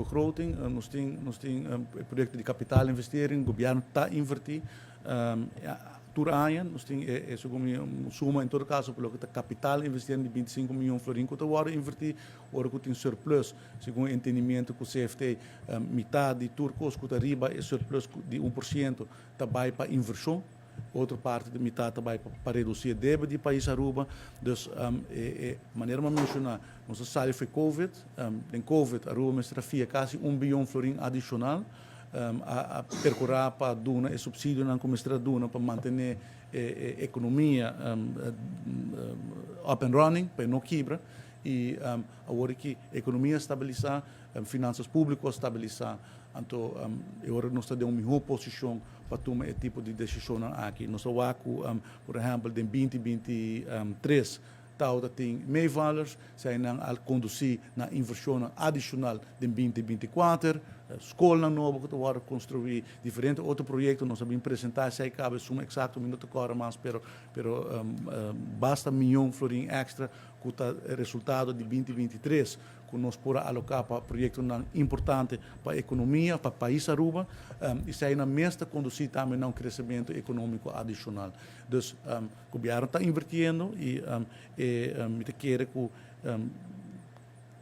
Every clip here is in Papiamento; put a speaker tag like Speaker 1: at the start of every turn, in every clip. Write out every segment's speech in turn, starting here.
Speaker 1: begroting, nos tin proyecto di kapitaalinvestering, gobierno ta inverti tur aña, nos tin e segun suma en todo caso pa loke ta kapitaalinvestering di 25 miyon florin cu ta wordo inverti. Ora cu tin surplus, segun entendimento cu CFT, mitar di tur cos cu ta riba e surplus di 1% ta bay pa inversion, otro parti di mitar ta bay pa reduci e debe di pais Aruba. Dus e manera mi a menciona, nos a sali for COVID. Den COVID Aruba mester a fia casi 1 biyon florin adicional, a percura pa duna e subsidionan cu mester a duna pa mantene e economia up and running, pa no kibra. Y awor cu economia stabilisa, finanzas publico stabilisa, anto awor nos ta den un miho posicion pa tuma e tipo di decision aki. Nos a wak, por ehempel, den 2023 tabata tin meevallers, esey a conduci na inversion adicional den 2024, scol nobo cu ta construi, diferente otro proyecto, nos a bin presenta, esey caba suma exacto, mi no ta corda mas, pero basta miyon florin extra cu ta resultado di 2023 cu nos por aloca pa proyecto importante pa economia, pa pais Aruba, y esey mes ta conduci tambe na un crecemento economico adicional. Dus gobierno ta invirtiendo y mi ta kere cu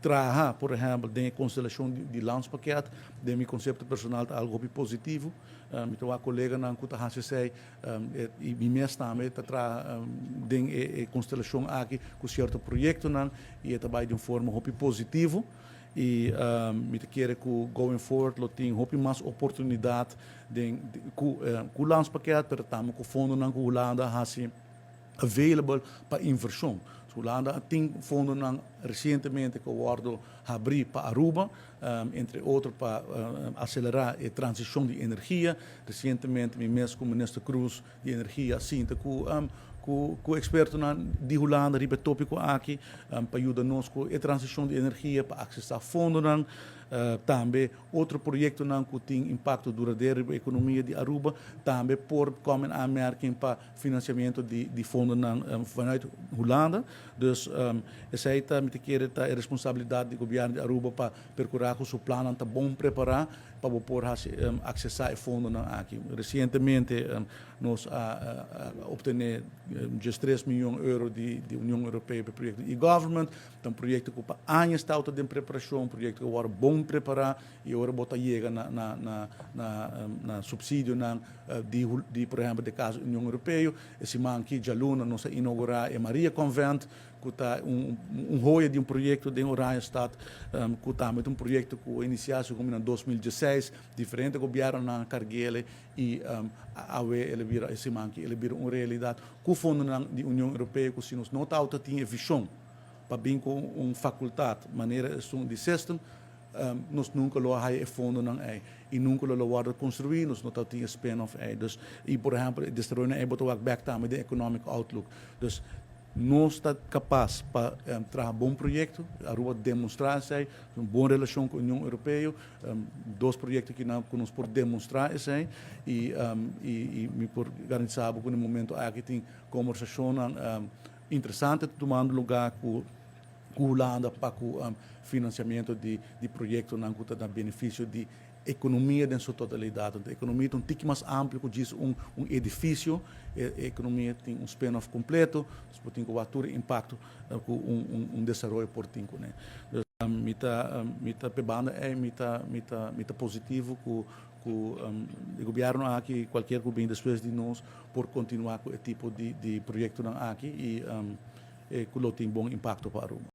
Speaker 1: traha, por ehempel, den constelacion di landspakket, den mi concepto personal, algo positivo. Anto, e coleganan cu ta haci y mi mes tambe ta traha den e constelacion aki cu cierto proyectonan y ta bay di un forma hopi positivo y mi ta kere cu going forward lo tin hopi mas oportunidad den cu landspakket, pero tambe cu fondonan cu Hulanda hasi available pa inversion. Hulanda tin fondonan recientemente cu a wordo habri pa Aruba, entre otro pa acelera e transicion di energia. Recientemente, mi mes cu Minister Croes di Energia sinta cu expertonan di Hulanda riba e topico aki, pa yuda nos cu e transicion di energia, pa accesa fondonan, tambe otro proyectonan cu tin impacto duradero riba economia di Aruba, tambe por come in aanmerking pa financiamento di fondonan vanuit Hulanda. Dus esey ta, mi ta kere, ta e responsabilidad di gobierno di Aruba pa percura cu su plannan ta bon prepara pa por accesa e fondonan aki. Recientemente nos a obtene just 3 miyon euro di Union Europeo pa e proyecto e-government. Ta un proyecto cu pa aña ta den preparacion, un proyecto cu awor bon prepara y awor bo ta yega na subsidionan di, por ehempel, den caso Union Europeo. E siman aki, dialuna, nos a inaugura e Maria Convent, cu ta un joya di un proyecto den Oranjestad, cu tambe un proyecto cu a inicia na 2016, diferente gobiernonan a carg'e y awe el a bira, e siman aki el a bira un realidad. Cu fondonan di Union Europeo, cu si nos no tin vision pa bin cu un facultad, manera esun di system, nos nunca lo haya e fondonan ey y nunca lo wordo construi, nos no tin spin-off ey. Dus, y por ehempel, desaroyo ey bo ta wak back tambe den economic outlook. Dus nos ta capas pa traha bon proyecto, Aruba demostra esey, un bon relacion cu Union Europeo, dos proyecto cu cu nos por demostra esey y mi por garantisa cu na e momento aki tin conversacion interesante tumando luga cu Hulanda pa cu financiamento di proyectonan cu ta na beneficio di economia den su totalidad. E economia ta un tiki mas amplio cu djis un edificio, e economia tin un spin-off completo, dus tin cu tur impacto cu un desaroyo por tin cune. Dus mi ta p'e banda ey mi ta positivo cu e gobierno aki, cualkier cu bin despues di nos, por continua cu e tipo di proyectonan aki y cu lo tin bon impacto pa Aruba.